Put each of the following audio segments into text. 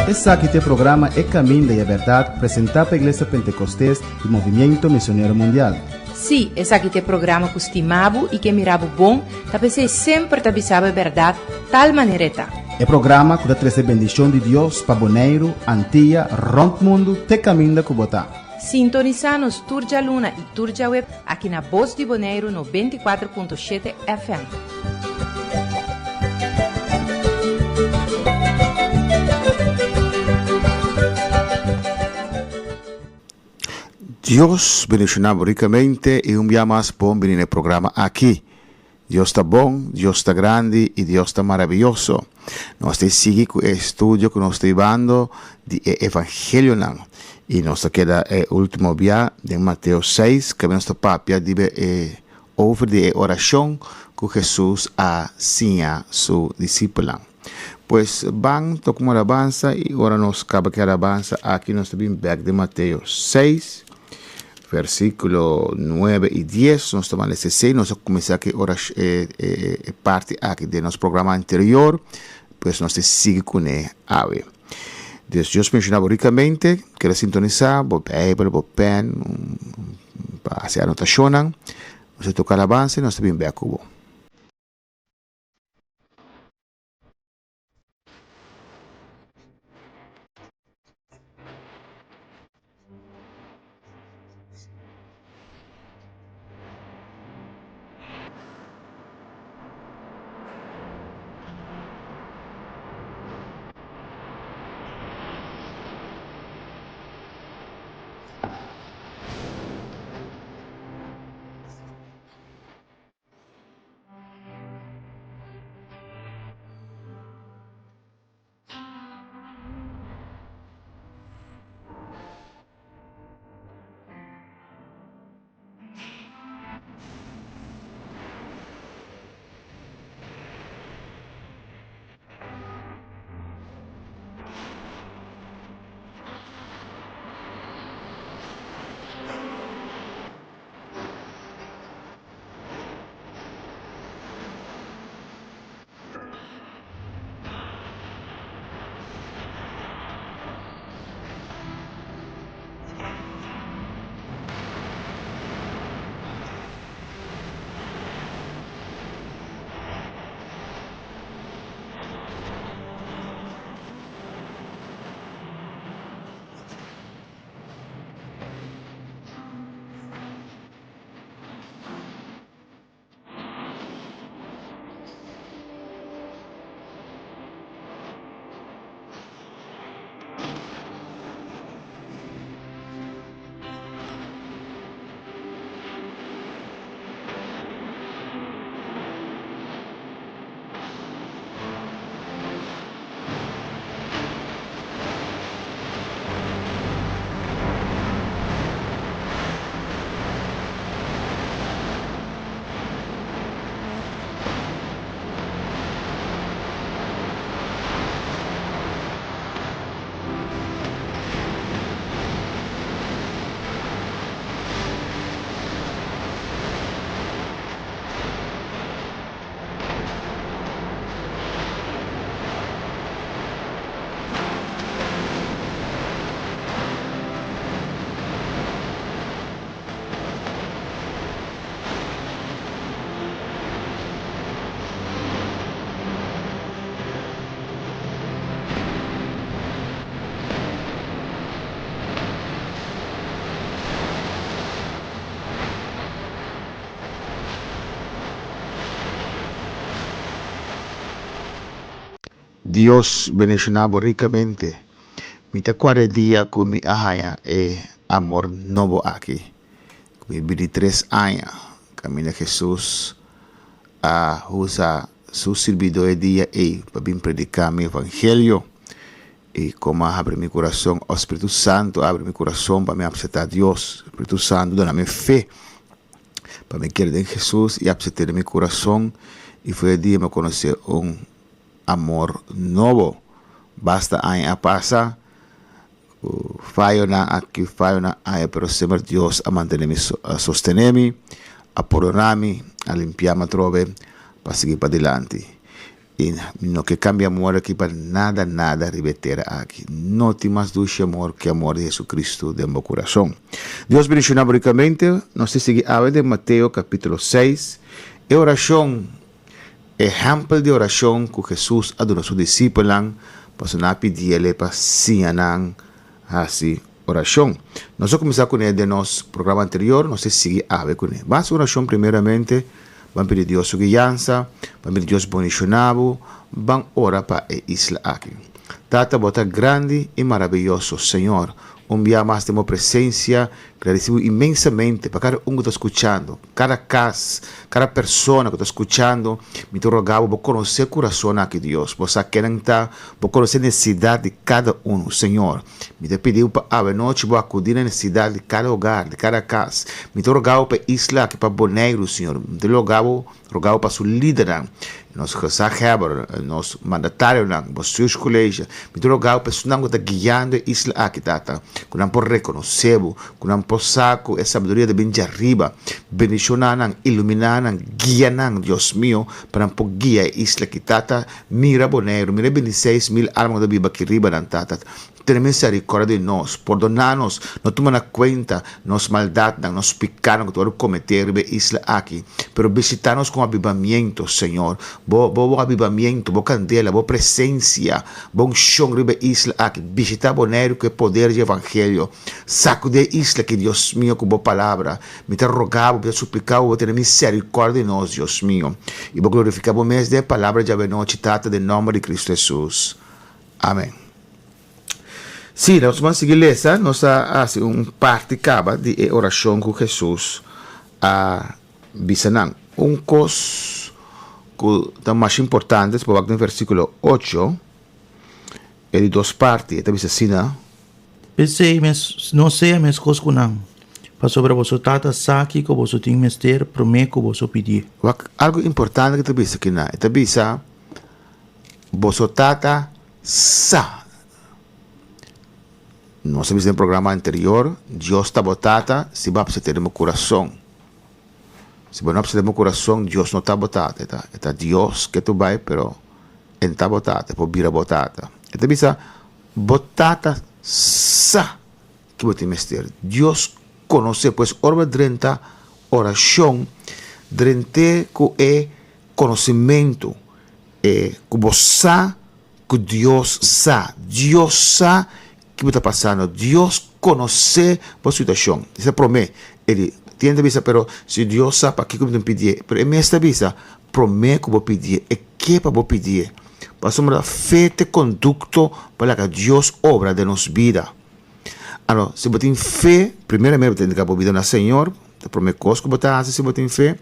Esaki ta e programa E Caminda y e Berdad presenta pa Iglesia Pentecostes y Movimiento Misionero Mundial. Sí, esaki ta e programa ku stima bo i ke mira bo bon, ta p'esei semper ta bisa bo e bèrdat tal manera e ta. E programa ku ta trese bendishon di Dios pa Boneiru, Antia, rònt mundu te kaminda ku bo ta. Sintonisá nos tur djaluna i tur djaweb aki na Bos di Boneiru 94.7 FM. Dios bendiciona bo ricamente y un bia mas bon bini na e programa aki. Dios ta bon, Dios ta grandi y Dios ta maraviyoso. Nos ta sigui cu e estudio cu nos ta hibando di e Evangelionan y nos ta keda e ultimo bia den Mateo seis caminda nos ta papia dibe e over di e oracion cu Jesus a siña su discipelnan. Pues ban toca un alabansa y ora nos caba ki alabansa aki nos ta bin bek den Mateo seis versiculo nuebe y dies nos ta ban lesa esey nos a cuminsa ki orash e e parti aki den nos programa anterior pues nos ta sigui cune awe. Dios Dios menciona bo ricamente keda sintonisa bo bijbel bo pen pa haci anotacionnan nos ta toca alabansa y nos ta bin bek cu bo. Dios bendiciona bo ricamente. Mi ta cuarda e dia cu mi a haya e amor nobo aki. Cu mi bini tres aña caminda Jesus a usa su sirbidor e dia ey pa bin predica mi evangelio y como a habri mi curason, o Spiritu Santo a habri mi curason pa mi acepta Dios. Spiritu Santo duna mi fe Pa mi kere den Jesus y apsete den mi curason y for e dia mi a conoce un amor nobo. Basta aña a pasa cu fayonan aki fayonan aya pero semper Dios a mantene mi a sostene mi a pordona mi a limpia mi atrobe pa sigui padilanti. I mi no ke kambia amor aki pa nada nada riba e tera aki. No tin mas dushi amor ke amor di Jesucristo den bo kurason. Dios bendiciona bo ricamente. Nos ta sigui awe den Mateo capitulo seis. E oracion, ehempel di oracion cu Jesus a duna su discipelnan pasobra nan a pidiele pa siña nan hasi oracion. Nos a cuminsa cune den nos programa anterior, nos ta sigui awe cune. Ban haci oracion primeramente. Ban pidi Dios su guiansa, ban pidi Dios bendiciona bo, ban ora pa e isla aki. Tata bo ta grandi y maraviyoso, Señor, un bia mas den bo presencia, gradeci bo inmensamente pa cada un cu ta scuchando, cada cas, cada persona cu ta scuchando, mi ta roga bo, bo conoce curazonnan aki Dios, bo sa kennan ta, bo conoce necesidad di cada uno, Señor. Mi ta pidi bo pa awe nochi bo akudí na nesesidat di kada hogar, di kada kas. Mi ta roga bo pa e isla aki, pa Boneiru, Señor. Mi ta loga bo, roga bo pa su lidernan, nos gezaghebber, nos mandatarionan, bestuurscollege. Mi ta roga bo pa esunnan ku ta guiando e isla aki, Tata, ku nan por rekonosé bo, ku nan por sa ku e sabiduria ta bin djariba. Bendishoná nan, iluminá nan, guia nan, Dios mio, pa nan por guia e isla aki, Tata. Mira Boneiru, mira e bintiseis mil alma ku ta biba aki riba nan, Tata. Tene miserikòrdia di nos, pordoná nos, no tuma na kuenta nos maldatnan, nos pikánan ku ta wòrdu kometé riba e isla aki, pero bishitá nos ku un abibamiento, Señor. Bo, bo, bo abibamiento, bo kandela, bo presensia, bo unshon riba e isla aki. Bishitá Boneiru ku e poder di Evangelio. Sakudí e isla aki, Dios mio, ku bo palabra. Mi ta roga bo, mi ta supliká bo, bo tene miserikòrdia di nos, Dios mio, i bo glorifiká bo mes den e palabra djawe nochi, Tata, den nòmber di Kristu Hesus. Amèn. Sí, nos ban sigui lesa, nos a hasi un parti kaba di e orashon ku Hesus a bisa nan. Un kos ku ta masha importante, si bo wak den versíkulo ocho, e di dos parti, e ta bisa asina. P'esei mes, no sea meskos ku nan, pasobra boso Tata sa kiko boso tin mester promé ku boso pidié. Wak algu importante ku ta bisa kinan. E ta bisa, Boso Tata sa. Nos a bisa den programa anterior, Dios ta bo Tata si bo a pasa den bo kurason. Si bo no a pasa den bo kurason, Dios no ta bo Tata. E ta, e ta Dios ke tu bai, pero e no ta bo Tata, e por bira bo Tata. E ta bisa, Bo Tata sa ki bo tin mester. Dios konosé. Pues ora bo drenta orashon, drent'é ku e konosementu, e ku bo sa ku Dios sa. Dios sa ki bo ta pasando. Dios konosé bo situashon. Esei ta promé. E di, tin hende ta bisa, pero si Dios sa, pakiko mi tin pidié? Pero e mes ta bisa, promé ku bo pidié, e ke pa bo pidié. Pasobra fe ta e kondukto pa laga Dios obra den nos bida. Ano, si bo tin fe, primeramente bo ta entrega bo bida na Señor, ta promé kos ku bo ta hasi si bo tin fe.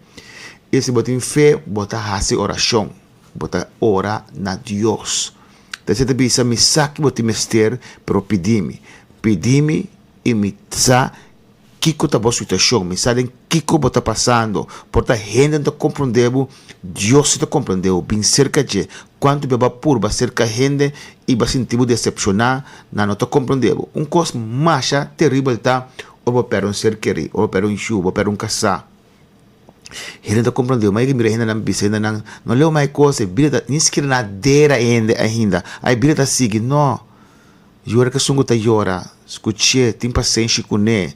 I si bo tin fe, bo ta hasi orashon, bo ta ora na Dios. Ta esei ta bisa, Mi sa ki bo tin mester, pero pidi mi. Pidi mi i mi sa Kiko ta bo situashon? Mi sa den kiko bo ta pasando. Por ta hende no ta komprondé bo, Dios si ta komprondé bo. Bin serka dje. Kuantu bia bo a purba serka hende i bo a sinti bo desepshoná, nan no ta komprondé bo. Un kos masha teribel ta ora bo pèrdè un ser kerí, ora bo pèrdè un yu, bo pèrdè un kasá. Hende ta komprondé bo. Ma e mira hendenan bisa hendenan, No leu mai kos, e bida ta, ni sikiera nan a dera e hende ainda. Ai bida ta sigui. No. Yora ku esun ku ta yora, skuch'é, tin pasenshi kuné.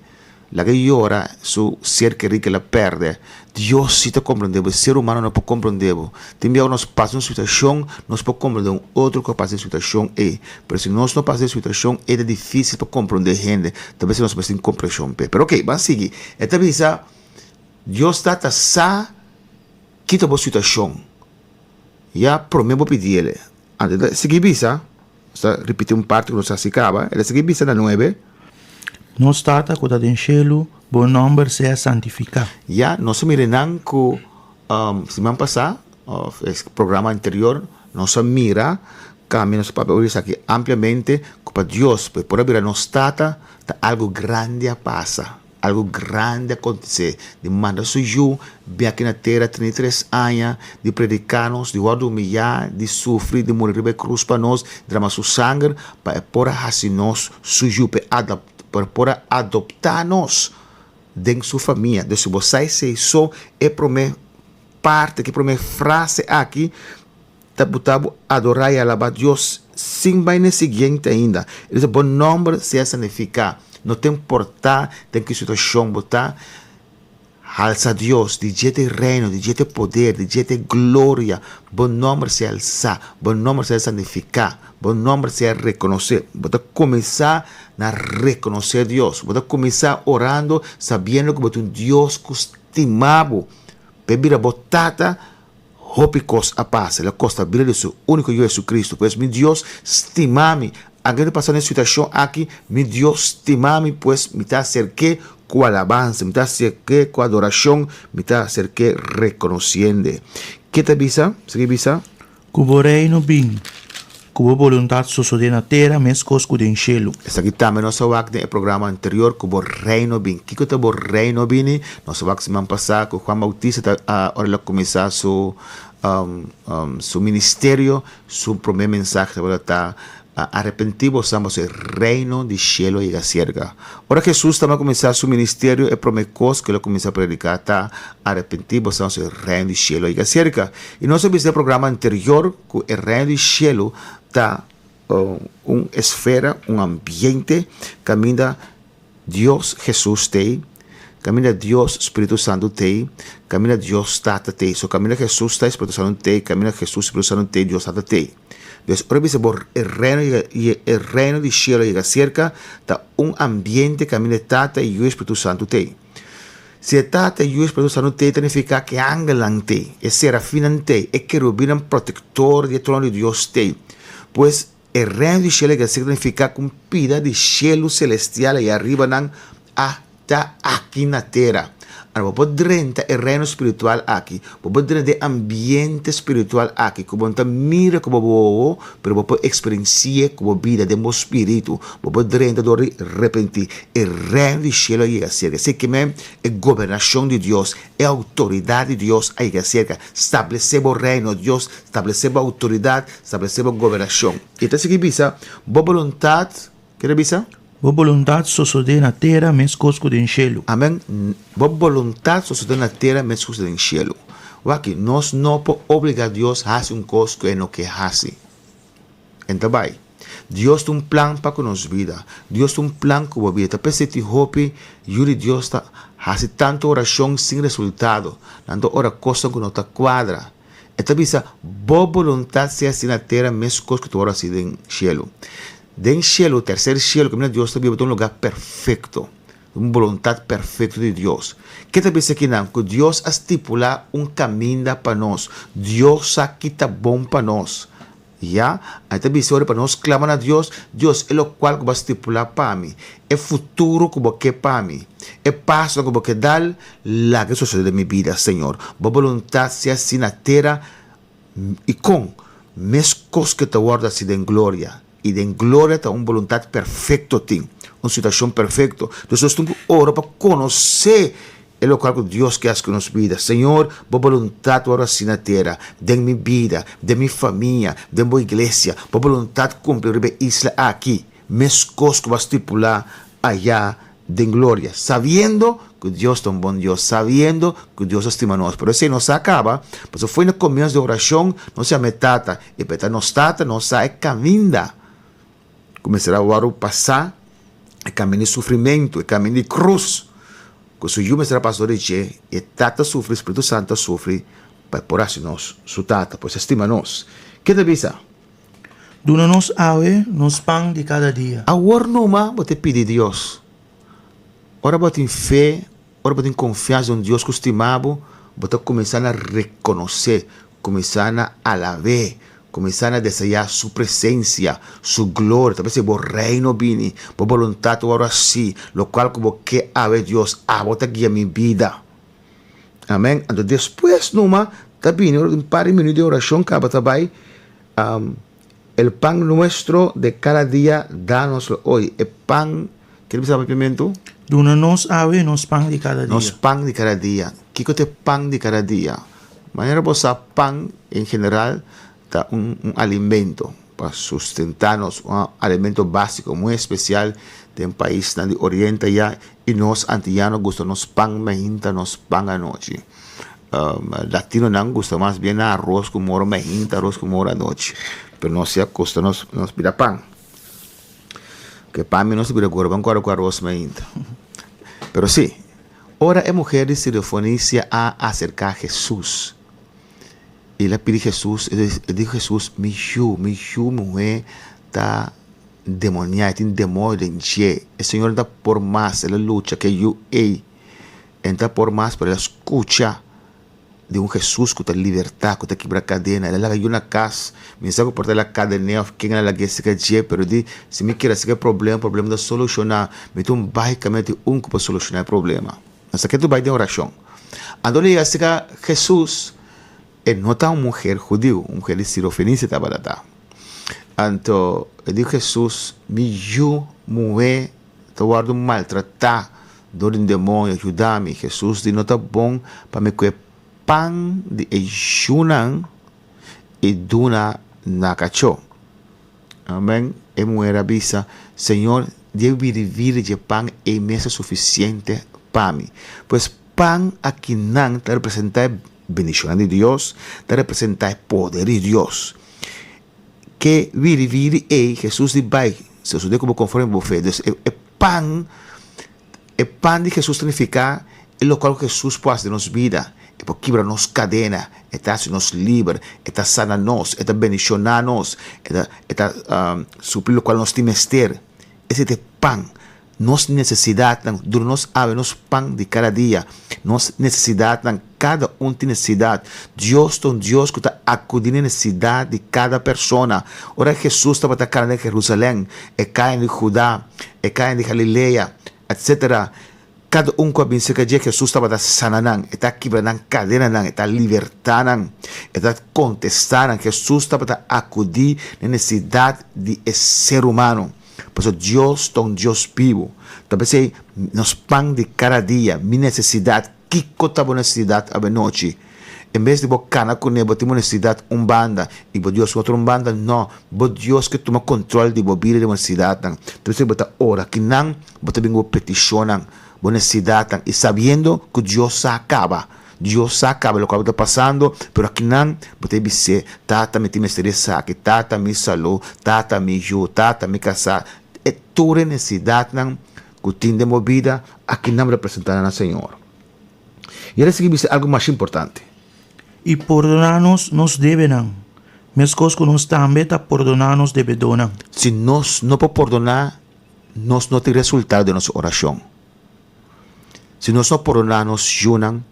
Laga e yora su ser kerí ku el a pèrdè. Dios sí ta komprondé bo, e ser humano no por komprondé bo. Tin bia ku nos pasa un situashon, nos por komprondé un otro ku a pasa e situashon ei. Pero si nos no pasa e situashon ei, ta difísil pa komprondé hende. Ta bes nos mester tin komprenshon p'e. Pero okey, ban sigui. E ta bisa, Dios Tata sa ki ta bo situashon. Ya promé bo pidi el. Anto e ta sigui bisa. Nos ta ripiti un parti ku nos a hasi kaba. El a sigui bisa na nuebe. Nos Tata ku ta den shelu, bo nòmber sea santifiká. Ya nos a mira nan ku siman pasá òf e programa anterior nos a mira kambia nos papia ora esaki ampliamente ku pa Dios pa e por a bira nos Tata ta algu grandi a pasa. Algu grandi a kontesé, di manda su Yu bin aki na tera 33 aña, di prediká nos, di wòrdu humiyá, di sufri, di muri riba e krus pa nos, drama su sanger pa e por a hasi nos su Yu, pa e por a adoptá nos den su famia. Dus si bo sa esei so, e promé parti, e promé frase aki. ta buta bo adorá i alabá Dios sin bai n'e siguiente ainda. E bisa, Bo nòmber sea santifiká. No ta importá den ki situashon bo ta, halsa Dios, di dje ta e reino, di dje ta e poder, di dje ta e gloria. Bo nòmber sea alsá, bo nòmber sea santifiká, bo nòmber sea rekonosé. Bo ta kuminsá na rekonosé Dios. Bo ta kuminsá orando sabiendo ku bo tin un Dios ku stima bo. P'e bira bo Tata, hopi kos a pasa. El a kosta bida di su úniko Yu Jesucristo. Pues mi Dios stima mi. Aunke mi ta pasa den e situashon aki, mi Dios stima mi, pues mi ta aserk'é ku alabansa, mi ta aserk'é ku adorashon, mi ta aserk'é rekonosiend'e. Ke ta bisa? Sigui bisa. Ku bo Reino bin. Ku bo boluntat sosodé na tera meskos ku den shelu. Esaki tambe nos a wak den e programa anterior, Ku bo Reino bin. Kiko ta bo Reino bini? Nos a wak siman pasá ku Juan Bautista ta ora el a kuminsá su su ministerio, su promé mensahe tabata ta, Arepentí bosan pasobra e Reino di shelu a yega serka. Ora Hesus tabata kuminsá su ministerio, e promé kos ku el a kuminsá prediká ta, Arepentí bosan pasobra e Reino di shelu a yega serka. I nos a bisa den e programa anterior ku e Reino di shelu ta un esfera, un ambiente kaminda Dios Hesus t'ei, kaminda Dios Spiritu Santu t'ei, kaminda Dios Tata t'ei. So kaminda Hesus ta, Spiritu Santu t'ei, kaminda Hesus, Spiritu Santu t'ei, Dios Tata t'ei. Dus ora bisa bo e reino yega e reino di shelu a yega serka, ta un ambiente kaminda e Tata, e Yu i Spiritu Santu t'ei. Si e Tata, e Yu i Spiritu Santu t'ei ta nifiká ku e angelnan t'ei, e serafinnan t'ei, e kerubinnan protektor di e trono di Dios t'ei. Pues e reino di shelu a yega serka ta nifiká ku un pida di shelu selestial ayá ribanan a ta aki na tera. Ora bo por drenta e reino spiritual aki, bo por drenta e ambiente spiritual aki ku bo no ta mira ku bo wowo, pero bo por eksperensi'é ku bo bida den bo spiritu. Bo por drenta dor di repentí. E reino di shelu a yega serka. Esei ke men e gobernashon di Dios, e outoridat di Dios a yega serka. Stablesé bo reino, Dios, stablesé bo outoridat, stablesé bo gobernashon. I ta sigui bisa, Bo boluntat. Kere bisa? Bo boluntat sosodé na tera meskos ku den shelu. Amen. Bo boluntat sosodé na tera meskos ku den shelu. Wak, nos no por obligá Dios hasi un kos ku e no ke hasi. E ta bai. Dios tin un plan pa ku nos bida. Dios tin un plan ku bo bida. Ta p'esei tin hopi yu di Dios ta hasi tantu orashon sin resultado. Nan ta ora kosnan ku no ta kuadra. E ta bisa, Bo boluntat sea hasi na tera meskos ku ta wòrdu hasi den shelu. Den shelu, terser shelu, kaminda Dios ta biba ta un lugá perfekto, un boluntat perfekto di Dios. Ke ta bisa kinan? Ku Dios a stipulá un kaminda pa nos. Dios sa ki ta bon pa nos. Ya, a ta bisa ora pa nos klama na Dios, Dios, e lokual ku bo a stipulá pa mi, e futuro ku bo ke pa mi, e pasonan ku bo ke dal, laga e sosodé den mi bida, Señor. Bo boluntat sea así na tera i kon, meskos ku e ta wòrdu hasi den gloria. I den gloria ta un boluntat perfekto tin, un situashon perfekto. Dus nos tin ku ora pa konosé e lokual ku Dios ke hasi ku nos bida. Señor, bo boluntat wòrdu hasi na tera, den mi bida, den mi famia, den bo iglesia. Bo boluntat kumpli riba e isla aki, meskos ku bo a stipulá ayá den gloria, sabiendo ku Dios ta un bon Dios, sabiendo ku Dios ta stima nos. Pero esei no sa kaba, pasobra fo'i na komienso di orashon nos yama e Tata, i pa e ta nos Tata nos sa e kaminda ku mester a wòrdu pasá, e kaminda di sufrimentu, e kaminda di krus ku su Yu mester a pasa dor di dje. E Tata sufri, Spiritu Santu a sufri pa e por hasi nos su Tata, pues e stima nos. Ke ta bisa? Duna nos awe nos pan di kada dia. Awor numa bo ta pidi Dios. Ora bo tin fe, ora bo tin konfiansa den un Dios ku stima bo, bo ta kuminsá na rekonosé, kuminsá na alab'é, kuminsá na deseá su presensia, su gloria. Ta p'esei bo reino bini, bo boluntat wòrdu hasí, lokual ku bo ke awe Dios, abo ta guia mi bida. Amèn. Anto despues numa ta bini ora un par di minüt di orashon kaba ta bai, El pan nuestro de cada dia dánoslo hoy. E pan, ke ta bisa papiamentu? Duna nos awe nos pan di kada dia. Nos pan di kada dia. Kiko ta e pan di kada dia? Manera bo sa pan en general ta un un alimento pa sustentá nos, un alimento básiko muy espesial den paisnan di oriente ayá i nos antiano gusta nos pan mainta, nos pan anochi. Latinonan gusta mas bien na arroz ku moro mainta, arroz ku moro anochi. Pero nos si a gusta nos nos bira pan. Ke pan mi nos ta bira gora ban kòrda ku arroz mainta. Pero si, ora e muher di Sirofonicia a aserká Hesus, el a pidi Hesus, el di Hesus, Mi yu, mi yu muhé ta demoniá, e tin demoño den dje. E señor no ta por mas, el a lucha ku e yu ei. E no ta por mas, pero el a skucha di un Hesus ku ta libertá, ku ta kibra kadena. El a laga yu na kas. Mi no sa ku por ta el a kadené òf ken el a lag'é serka dje, pero di, si mi kere hasi e problema, e problema ta solushoná. Mi ta un bai kaminda di un ku por solushoná e problema. Nos ta kere tur bai den orashon. Anto el a yega serka Hesus, e no ta un muher hudiu, un muher di Sirofenisia tabata ta. Anto e di Hesus, Mi yu muhé ta wòrdu maltratá dor di un demoño, yuda mi. Hesus di, No ta bon pa mi kue pan di e yunan i duna na kachó. Amen. E muher a bisa, Señor, di e wiriviri dje pan ei mes ta sufisiente pa mi. Pues pan akinan ta representá e bendishonnan di Dios, ta representá e poder di Dios. Ke wiriviri ei Hesus di bai, sosodé ku bo konforme bo fe. Dus e pan, e pan di Hesus ta nifiká e lokual ku Hesus por hasi den nos bida. E por kibra nos kadena, e ta hasi nos liber, e ta sana nos, e ta bendishoná nos, e ta e ta supli lokual nos tin mester. Esei ta e pan. Nos nesesidatnan, duna nos awe nos pan di kada dia. Nos nesesidatnan, kada un tin nesesidat. Dios ta un Dios ku ta akudí na e nesesidat di kada persona. Ora Hesus tabata kana den Jerusalèn, e kayanan di Judá, e kayanan di Galilea, etsetera, kada un ku a bin serka dje, Hesus tabata sana nan, e ta kibra nan kadenanan, e ta libertá nan, e ta kontestá nan. Hesus tabata akudí na e nesesidat di e ser humano. Pasobra Dios ta un Dios bibu. Ta p'esei nos pan di kada dia, mi nesesidat, kiko ta bo nesesidat abenochi? En bes di bo kana kuné bo tin bo nesesidat un banda i bo Dios otro un banda, no, bo Dios ke tuma kontrol di bo bida i di bo nesesidatnan. Ta p'esei bo ta ora kinan bo ta bin ku bo petishonnan, bo nesesidatnan i sabiendo ku Dios sa kaba. Dios sa kaba lokual bo ta pasando, pero akinan bo ta bis'é, Tata, mi tin mester esaki, Tata, mi salú, Tata, mi yu, Tata, mi kasá. E tur e nesesidatnan ku tin den bo bida, akinan bo ta presentá nan na Señor. I el a sigui bisa algu masha importante. I pordoná nos nos debenan, meskos ku nos tambe ta pordoná nos debedónan. Si nos no por pordoná, nos no tin resultado den nos orashon. Si nos no pordoná nos yunan,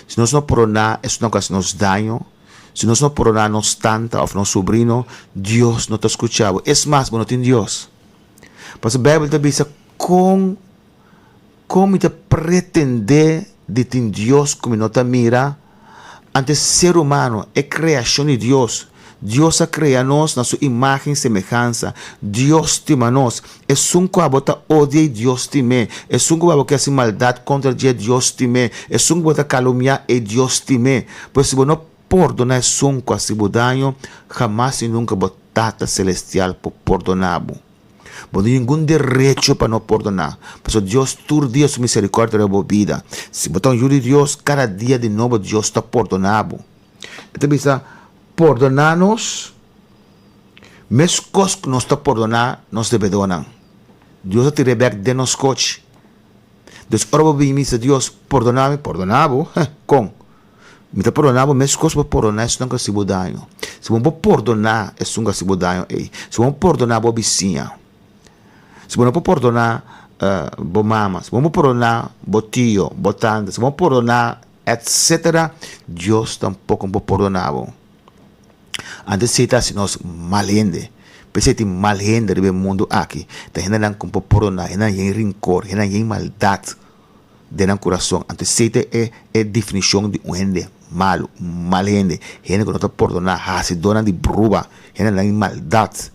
si nos no pordoná esunnan ku hasi nos daño, si nos no pordoná nos tanta òf nos subrino, Dios no ta skucha bo. Es mas, bo no tin Dios. Pasobra Beibel ta bisa, Kon, kon mi ta pretendé di tin Dios ku mi no ta mira? Ante ser humano, e kreashon di Dios. Dios a krea nos na su imágen i semehansa. Dios stima nos. Esun ku abo ta odia i Dios stim'é. Esun ku abo ke hasi maldat kontra dje, Dios stim'é. Esun ku bo ta kalumniá e, Dios stim'é. Pues si bo no pordoná esun ku hasi bo daño, hamas i nunka bo Tata Selestial por pordoná bo. Bo no tin ningun derecho pa no pordoná, pasobra Dios tur dia su misericordia riba bo bida. Si bo ta un yu di Dios, kada dia di nobo Dios ta pordoná bo. E ta bisa, Pordoná nos meskos ku nos ta pordoná nos debedónan. Dios a tira e bèk den nos kochi. Dus ora bo bini bisa Dios, Pordoná mi, pordoná bo? Heh, kon? Mi ta pordoná bo meskos bo pordoná esunnan ku hasi bo daño. Si bo no por pordoná esun ku hasi bo daño ei, si bo no por pordoná bo bisiña, si bo no por pordoná bo mama, si bo no por pordoná bo tio, bo tanta, si bo no por pordoná etsetera, Dios tampoko no por pordoná bo. Antes esei ta hasi nos mal hende. P'esei tin mal hende riba e mundu aki. Ta hendenan ku no por pordoná, hendenan yen rinkor, hendenan yen maldat. den nan kurason. Anto esei ta e e definishon di un hende malu, un mal hende, hende ku no ta pordoná, hasidónan di bruba, hendenan di maldat.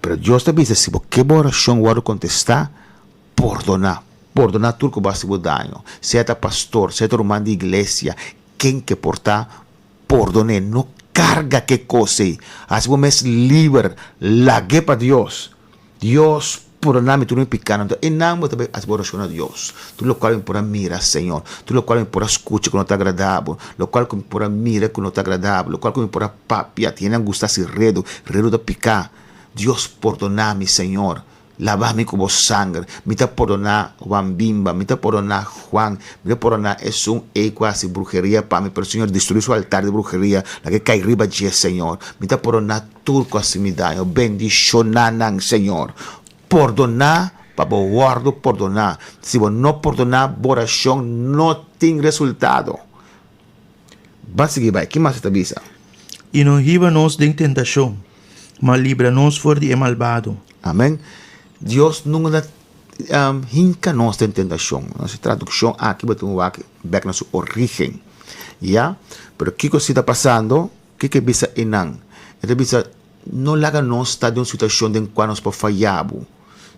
Pero Dios ta bisa, si bo ke bo orashon wòrdu kontestá, pordoná. Pordoná tur ku bo hasi bo daño, sea ta pastor, sea ta ruman di iglesia, ken ke por ta, pordon'é. No karga ke kos ei. Hasi bo mes liber, lag'é pa Dios. Dios. Pordoná mi tur mi pikánan. Anto einan bo ta bai hasi bo orashon na Dios. Tur lokual mi por a mira, Señor, tur lokual mi por a skucha ku no ta agradá bo, lokual ku mi por a mira ku no ta agradá bo, lokual ku mi por a papia, tin hende a gusta hasi redu, redu ta piká. Dios, pordoná mi, Señor. Laba mi ku bo sanger. Mi ta pordoná Juan Bimba, mi ta pordoná Juan, mi ta pordoná esun ei ku a hasi bruheria pa mi, pero Señor, destruí su altar di bruheria, laga e kai riba dje, Señor. Mi ta pordoná tur ku a hasi mi daño. Bendishoná nan, Señor. Pordoná pa bo wòrdu pordoná. Si bo no pordoná, bo orashon no tin resultado. Ban sigui bai, ki mas e ta bisa? I no hiba nos den tentashon, ma libra nos for di e malbado. Amen. Dios nunka ta hinka nos den tentashon. Nos tradukshon aki bo tin wak bek na su origen. Ya? Pero kiko si ta pasando? Kiko e bisa einan? E ta bisa, No laga nos ta den un situashon den kua nos por faya bo.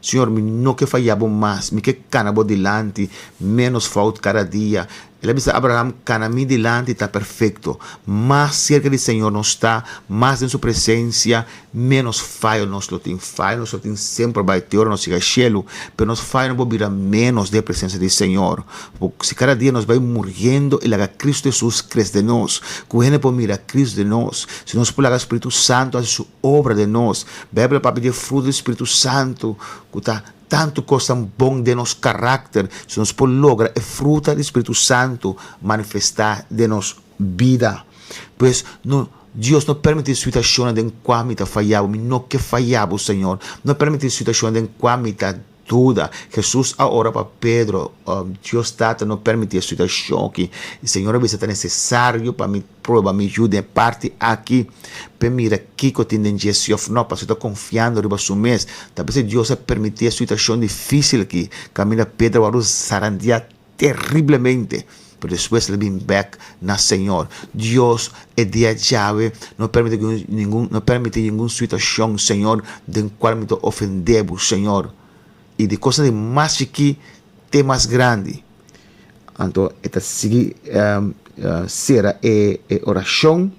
Señor, mi no ke faya bo mas, mi ke kana bo dilanti, ménos fout kada dia. El a bisa Abraham, Kana mi dilanti ta perfekto. Mas serka di Señor nos ta, mas den su presensia, ménos fayo nos lo tin. Fayo nos lo tin semper bai te ora nos yega shelu, pero nos fayo no por bira ménos den e presensia di Señor. Si kada dia nos bai muriendo i laga Cristo Hesus krese den nos, ku hende por mira Cristo den nos, si nos por laga Spiritu Santu hasi su obra den nos. Beibel a papia di e fruto di Spiritu Santu ku ta tantu kosnan bon den nos karakter, si nos por logra e fruta di Spiritu Santu manifestá den nos bida. Pues, no, Dios no permití situashonnan den kua mi ta faya bo, mi no ke faya bo, Señor. No permití situashonnan den kua mi ta Duda. Hesus a ora pa Pedro, Dios Tata no permiti e situashon aki. E Señor a bisa ta nesesario pa mi prueba mi yu den e parti aki p'e mira kiko tin den dje si òf no, pasobra e ta konfiando riba su mes. Ta p'esei Dios a permiti e situashon difisil aki kaminda Pedro a wòrdu zarandiá Terriblemente, pero despues el a bin bek na Señor. Dios, e dia djawe, no permiti ningun, no permiti ningun situacion, Señor, den cual mi ta ofende Bo, Señor. Y di cosnan di mas chikí te mas grandi. Anto e ta sigui cera e oracion,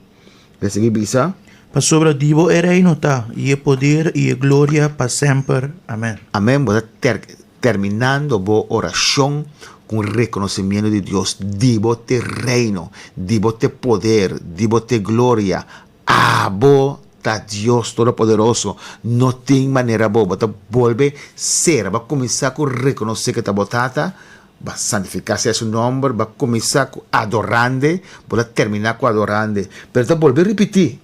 e ta sigui bisa. Pasobra di Bo e reino ta, y e poder, y e gloria pa semper. Amen. Amen. Bo ta Terminando bo orashon ku un rekonosimiento di Dios, di bo t'e reino, di bo t'e poder, di bo t'e gloria. Abo ta Dios Todopoderoso. No tin manera bo. Bo ta bolbe sera. Bo a kuminsá ku rekonosé ku ta bo Tata, bo a santifiká sea su nòmber, bo a kuminsá ku adorand'e, bo ta terminá ku adorand'e. Pero ta bolbe ripití.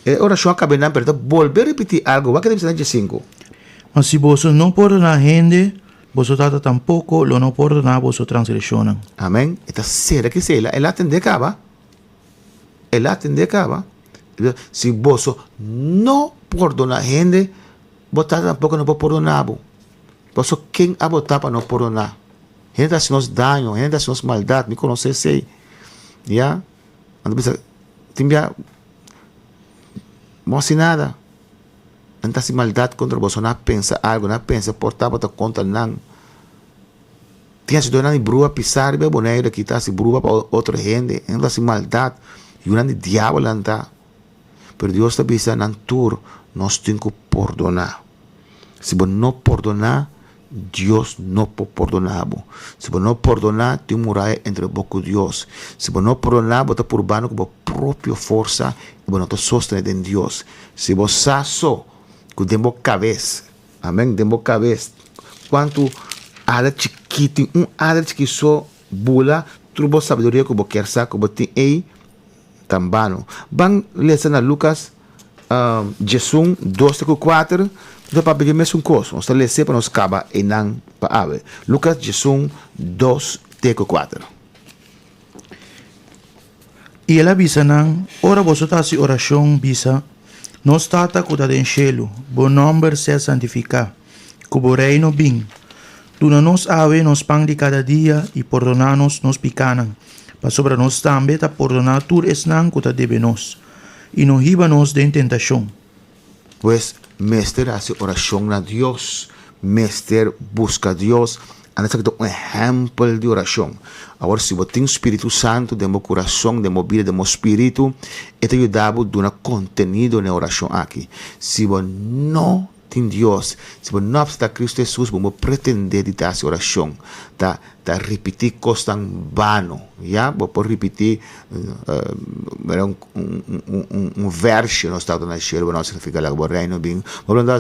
E orashon a kaba einan, pero ta bolbe ripití algu. Wak e ta bisa den djesinku. Ma si boso no pordoná hende, boso Tata tampoko lo no pordoná boso transgreshonnan. Amèn. E ta sera ki esei. El a atendé kaba. El a atendé kaba. Si boso no pordoná hende, bo Tata tampoko no por pordoná bo. Pasobra ken a bo ta pa no pordoná? Hende ta hasi nos daño, hende ta hasi nos maldat. Mi konosé esei. Ya. Nan ta bisa, tin bia bo hasi nada. Nan ta hasi maldat kontra boso, nan a pensa algu, nan a pensa por tabata kontra nan. Tin hasidonan di bruha pisá riba e Boneiru aki ta hasi bruha pa otro hende, nan ta hasi maldat, yunan di diabel nan ta. Pero Dios ta bisa nan tur, nos tin ku pordoná. Si bo no pordoná, Dios no por pordoná bo. Si bo no pordoná, tin un muraya entre bo ku Dios. Si bo no pordoná, bo ta purbando ku bo propio forsa i bo no ta sostené den Dios. Si bo sa so ku den bo kabes, amen, den bo kabes, kuantu ader chikí tin, un ader chikí so bula tur bo sabiduria ku bo kier sa ku bo tin ei, ta bano. Ban lesa na Lukas 11, 2 te ku 4, nos ta papia di e mesun kos. Nos ta les'é pa nos kaba einan pa awe. Lukas 11, 2 te ku 4. I el a bisa nan, Ora boso ta hasi orashon, bisa, Nos Tata ku ta den shelu, bo nòmber sea santifiká, ku bo Reino bin. Duna nos awe nos pan di kada dia i pordoná nos nos pikánan, pasobra nos tambe ta pordoná tur esnan ku ta debe nos. I no hiba nos den tentashon. Pues, mester hasi orashon na Dios, mester buska Dios. Anda esaki ta un ehèmpel di orashon. Awor, si bo tin Spiritu Santu den bo kurason, den bo bida, den bo spiritu, e ta yuda bo duna kontenido na e orashon aki. Si bo no. tin Dios, si bo no apseptá Kristu Hesus, bo no por pretendé di ta hasi orashon, ta ta ripití kosnan bano, ya. Bo por ripití mira un un un vèrsio, Nos Tata na shelu, bo no signifiká laga bo reino bin. Bo por ta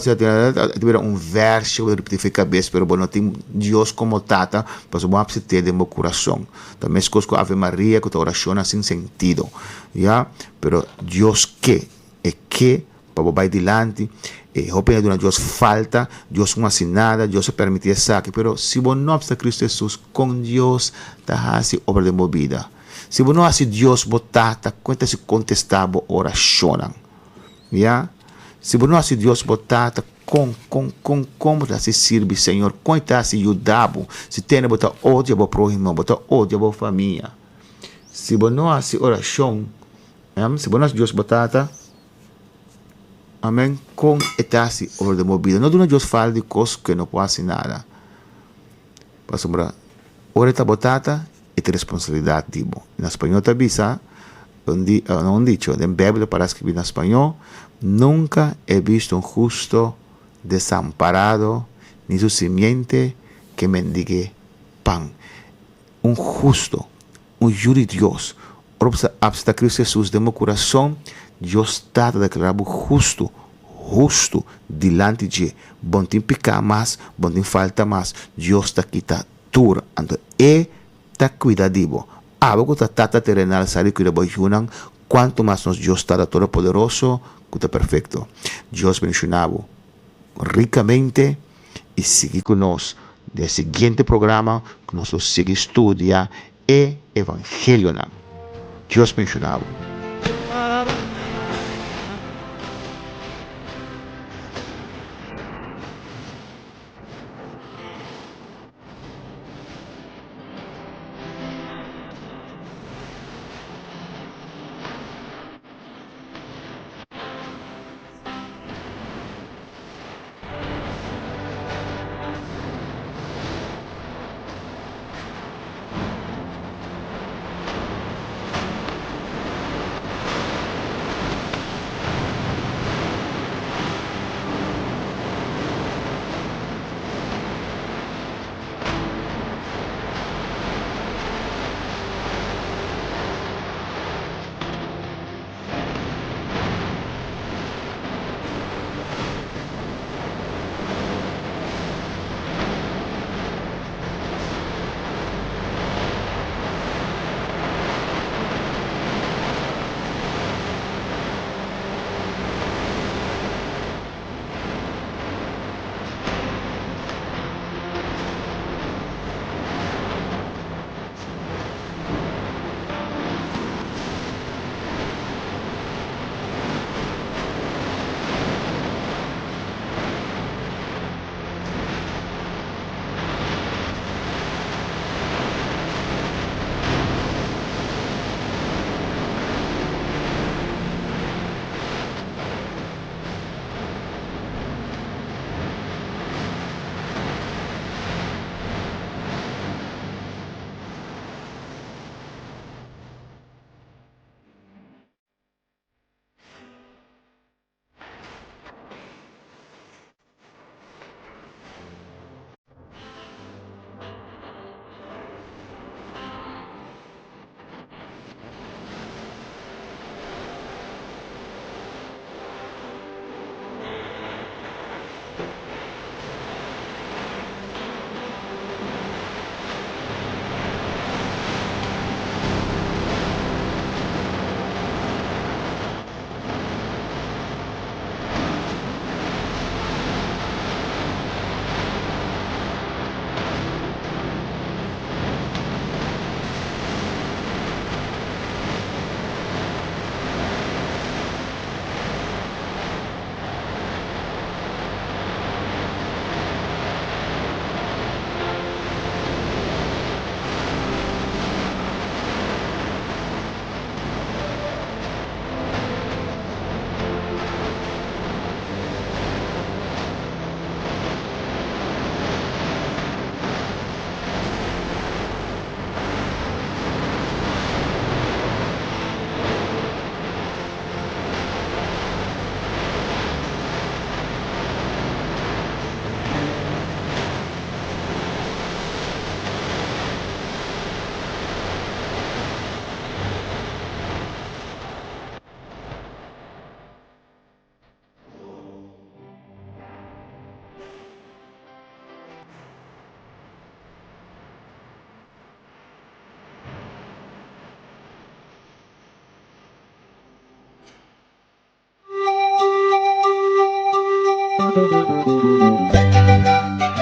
bira un vèrsio bo ripití for e kabes, pero bo no tin Dios komo Tata, pasobra bo no apsept'é den bo kurason. Ta meskos ku Ave Maria ku ta orashonnan sin sentido, ya. Pero Dios ke, e ke pa bo bai dilanti, e hopi hende duna Dios falta, Dios no hasi nada, Dios a permiti esaki, pero si bo no apsta Cristo Jesus, con Dios ta hasi obra den bo bida? Si bo no hasi Dios bo tata, con e ta hasi contesta bo oracionnan? Ya, si bo no hasi Dios bo tata, con, con, con, con bo ta hasi sirbi Señor? Con e ta hasi yuda bo? Si tene bo ta odia bo prohimo, bo ta odia bo famia. Si bo no hasi oracion, si bo no hasi Dios bo tata, Amen, kon e ta hasi ora den bo bida? No duna Dios falta di kos ku e no por hasi nada. Pasobra ora e ta bo tata, e ta responsabilidat di bo. Na spañó ta bisa, un di, no un dicho, den Beibel ta para skibí na spañó, Nunka he visto un husto desamparado, ni su simiente ke mendigue pan. Un husto, un yu di Dios, Ora bo ta apseptá Cristo Hesus den bo kurason, Dios Tata ta deklará bo hustu, hustu dilanti dje. Bo no tin piká mas, bo no tin falta mas, Dios ta kita tur. Anto E ta kuida di bo. Abo ku ta tata terenal sa di kuida bo yunan, kuantu mas nos Dios Tata Todopoderoso ku ta perfekto. Dios bendishoná bo rikamente i sigui ku nos den e siguiente programa ku nos lo sigui studia e evangelionan. Dios bendiciona bo.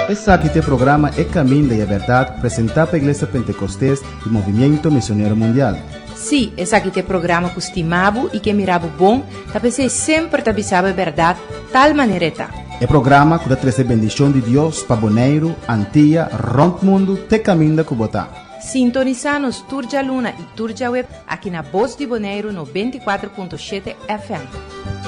Esaki ta e programa E Caminda y e Berdad, presenta pa Iglesia Pentecostes y Movimiento Misionero Mundial. Sí, esaki ta e programa ku stima bo i ke mira bo bon, ta p'esei semper ta bisa bo e bèrdat tal manera e ta. E programa ku ta trese bendishon di Dios pa Boneiru, Antia, rònt mundu te kaminda ku bo ta. Sintonisá nos tur djaluna i tur djaweb aki na Bos di Boneiru 94.7 FM.